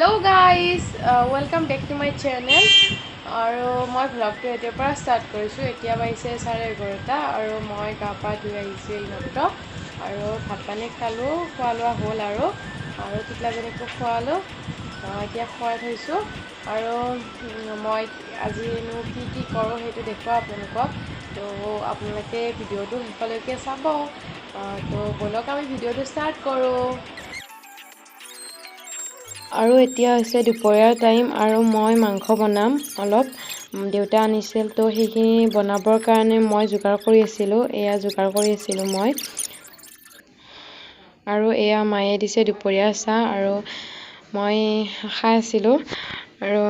Hello guys, welcome back to my channel. আৰু মই ভ্লগটো এতিয়াৰ পৰা ষ্টাৰ্ট কৰিছোঁ। এতিয়া বাজিছে 11:30 আৰু মই গা পা ধুই আহিছোঁ এইমাত্ৰ আৰু ভাত পানী খালোঁ, খোৱা লোৱা হ'ল আৰু আৰু টিকলাজনীকো খোৱালোঁ, এতিয়া খুৱাই থৈছোঁ। আৰু মই আজিনো কি কি কৰোঁ সেইটো দেখুৱাওঁ আপোনালোকক। তো আপোনালোকে ভিডিঅ'টো শেষলৈকে চাব। তো ব'লক, আমি ভিডিঅ'টো ষ্টাৰ্ট কৰোঁ। আৰু এতিয়া হৈছে দুপৰীয়াৰ টাইম আৰু মই মাংস বনাম অলপ, দেউতা আনিছিল, তো সেইখিনি বনাবৰ কাৰণে মই যোগাৰ কৰি আছিলোঁ। এয়া যোগাৰ কৰি আছিলোঁ মই। আৰু এয়া মায়ে দিছে দুপৰীয়াৰ চাহ আৰু মই খাই আছিলোঁ। আৰু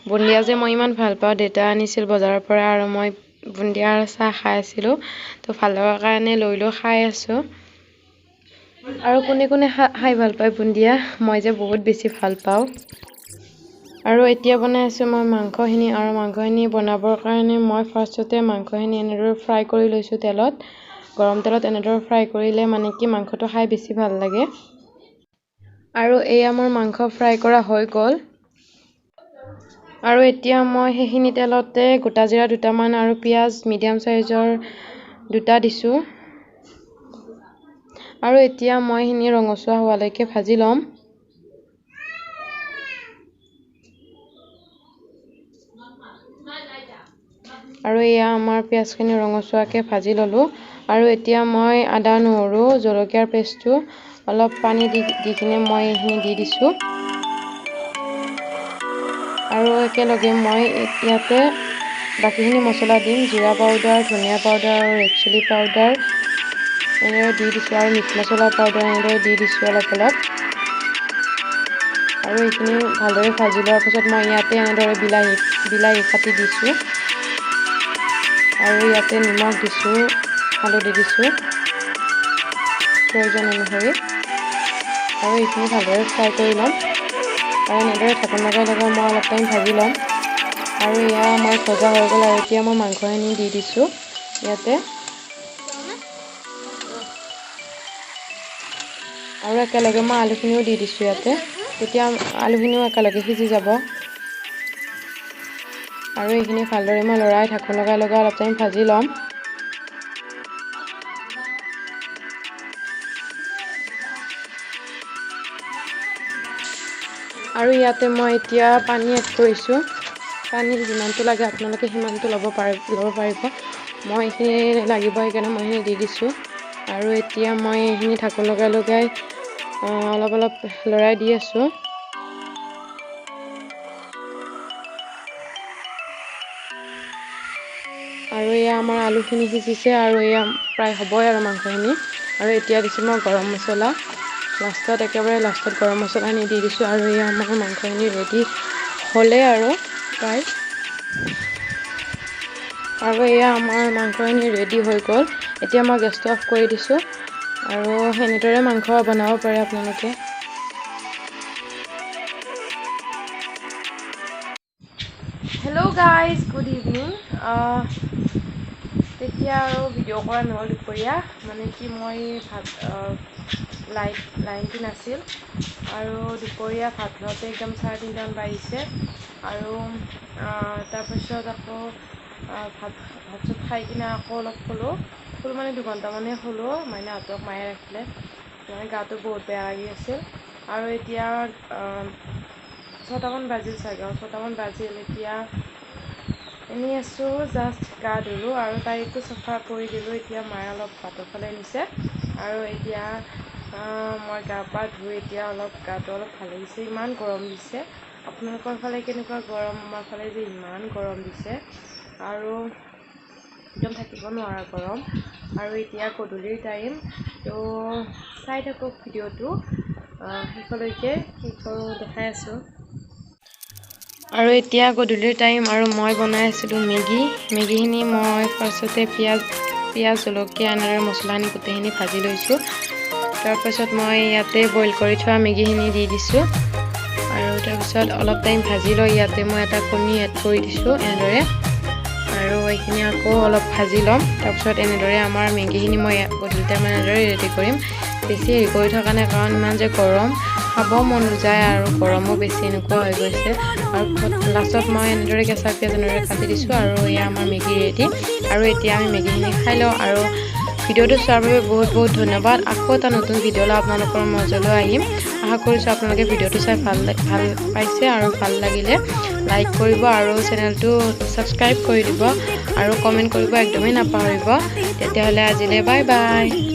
বুন্দিয়া যে মই ইমান ভাল পাওঁ, দেউতা আনিছিল বজাৰৰ পৰা আৰু মই বুন্দিয়া আৰু চাহ খাই আছিলোঁ। তো ভাল লগাৰ কাৰণে লৈ লৈ খাই আছোঁ। আৰু কোনে কোনে খাই ভাল পায় বুন্দিয়া? মই যে বহুত বেছি ভাল পাওঁ। আৰু এতিয়া বনাই আছোঁ মই মাংসখিনি। আৰু মাংসখিনি বনাবৰ কাৰণে মই ফাৰ্ষ্টতে মাংসখিনি এনেদৰে ফ্ৰাই কৰি লৈছোঁ তেলত, গৰম তেলত এনেদৰে ফ্ৰাই কৰিলে মানে কি মাংসটো খাই বেছি ভাল লাগে। আৰু এয়া মোৰ মাংস ফ্ৰাই কৰা হৈ গ'ল। আৰু এতিয়া মই সেইখিনি তেলতে গোটা জিৰা দুটামান আৰু পিঁয়াজ মিডিয়াম চাইজৰ দুটা দিছোঁ। আৰু এতিয়া মই এইখিনি ৰঙচুৱা হোৱালৈকে ভাজি ল'ম। আৰু এয়া আমাৰ পিঁয়াজখিনি ৰঙচুৱাকৈ ভাজি ল'লোঁ। আৰু এতিয়া মই আদা নহৰু জলকীয়াৰ পেষ্টটো অলপ পানী দি দি কিনে মই এইখিনি দি দিছোঁ। আৰু একেলগে মই ইয়াতে বাকীখিনি মছলা দিম, জিৰা পাউডাৰ, ধনিয়া পাউডাৰ আৰু ৰেড চিলি পাউডাৰ এনেদৰে দি দিছোঁ। আৰু মিট মছলা পাউডাৰ এনেদৰে দি দিছোঁ অলপ অলপ। আৰু এইখিনি ভালদৰে ভাজি লোৱাৰ পাছত মই ইয়াতে এনেদৰে বিলাহী কাটি দিছোঁ। আৰু ইয়াতে নিমখ দিছোঁ, হালধি দিছোঁ প্ৰয়োজন অনুসৰি। আৰু এইখিনি ভালদৰে ফ্ৰাই কৰি ল'ম। আৰু এনেদৰে ঢাকোন লগাই লগাই মই অলপ টাইম ভাজি ল'ম। আৰু এয়া আমাৰ ভজা হৈ গ'ল। আৰু এতিয়া মই মাংসখিনি দি দিছোঁ ইয়াতে। আৰু একেলগে মই আলুখিনিও দি দিছোঁ ইয়াতে, তেতিয়া আলুখিনিও একেলগে সিজি যাব। আৰু এইখিনি ভালদৰে মই লৰাই ঢাকোন লগাই লগাই অলপ টাইম ভাজি ল'ম। আৰু ইয়াতে মই এতিয়া পানী এড কৰিছোঁ। পানী যিমানটো লাগে আপোনালোকে সিমানটো ল'ব পাৰিব। মই এইখিনি লাগিব সেইকাৰণে মই এইখিনি দি দিছোঁ। আৰু এতিয়া মই এইখিনি ঢাকোন লগাই লগাই অলপ অলপ লৰাই দি আছোঁ। আৰু এয়া আমাৰ আলুখিনি সিজিছে আৰু এয়া প্ৰায় হ'বই আৰু মাংসখিনি। আৰু এতিয়া দিছোঁ মই গৰম মছলা, লাষ্টত একেবাৰে লাষ্টত গৰম মছলাখিনি দি দিছোঁ। আৰু এয়া আমাৰ মাংসখিনি ৰেডি হ'লেই আৰু প্ৰায়। আৰু এয়া আমাৰ মাংসখিনি ৰেডি হৈ গ'ল। এতিয়া মই গেছটো অফ কৰি দিছোঁ। আৰু সেনেদৰে মাংস বনাব পাৰে আপোনালোকে। Hello guys, good evening. তেতিয়া আৰু ভিডিঅ' কৰা নহ'ল দুপৰীয়া, মানে কি মই ভাত লাইনটো নাছিল। আৰু দুপৰীয়া ভাত খাওঁতে একদম 3:30মান বাজিছে। আৰু তাৰপিছত আকৌ ভাত চাত খাই কিনে আকৌ অলপ শুলোঁ। শুলোঁ মানে 2 ঘণ্টামানেই শুলোঁ। মাইনাহঁতক মায়ে ৰাখিলে, মানে গাটো বহুত বেয়া লাগি আছিল। আৰু এতিয়া 6টামান বাজিল চাগে, 6টামান বাজিল। এতিয়া এনেই আছোঁ, জাষ্ট গা ধুলোঁ আৰু তাইকো চফা কৰি দিলোঁ। এতিয়া মায়ে অলপ বাটৰ ফালে নিছে। আৰু এতিয়া মই গা পা ধুই এতিয়া অলপ গাটো অলপ ভাল লাগিছে। ইমান গৰম দিছে, আপোনালোকৰ ফালে কেনেকুৱা গৰম? আমাৰ ফালে যে ইমান গৰম দিছে আৰু একদম থাকিব নোৱাৰা গৰম। আৰু এতিয়া গধূলিৰ টাইম, তো চাই থাকক ভিডিঅ'টো শেষলৈকে, কি কৰোঁ দেখাই আছোঁ। আৰু এতিয়া গধূলিৰ টাইম আৰু মই বনাই আছিলোঁ মেগী। মেগীখিনি মই ফাৰ্ষ্টতে পিঁয়াজ জলকীয়া এনেদৰে মছলাখিনি গোটেইখিনি ভাজি লৈছোঁ। তাৰপাছত মই ইয়াতে বইল কৰি থোৱা মেগীখিনি দি দিছোঁ। আৰু তাৰপিছত অলপ টাইম ভাজি লৈ ইয়াতে মই এটা কণী এড কৰি দিছোঁ এনেদৰে। আৰু এইখিনি আকৌ অলপ ভাজি ল'ম। তাৰপিছত এনেদৰে আমাৰ মেগীখিনি মই গধূলি টাইমত এনেদৰে ৰেডি কৰিম। বেছি হেৰি কৰি থকা নাই, কাৰণ ইমান যে গৰম। খাব মন নাযায় আৰু গৰমো বেছি এনেকুৱা হৈ গৈছে। আৰু লাষ্টত মই এনেদৰে কেঁচা পিঁয়াজ এনেদৰে কাটি দিছোঁ আৰু এয়া আমাৰ মেগী ৰেডি। আৰু এতিয়া আমি মেগীখিনি খাই লওঁ। আৰু ভিডিঅ'টো চোৱাৰ বাবে বহুত বহুত ধন্যবাদ। আকৌ এটা নতুন ভিডিঅ' লৈ আপোনালোকৰ মাজলৈ আহিম। আশা কৰিছোঁ আপোনালোকে ভিডিঅ'টো চাই ভাল ভাল পাইছে আৰু ভাল লাগিলে লাইক কৰিব আৰু চেনেলটো ছাবস্ক্ৰাইব কৰি দিব আৰু কমেণ্ট কৰিব একদমেই নাপাহৰিব। তেতিয়াহ'লে আজিলৈ বাই বাই।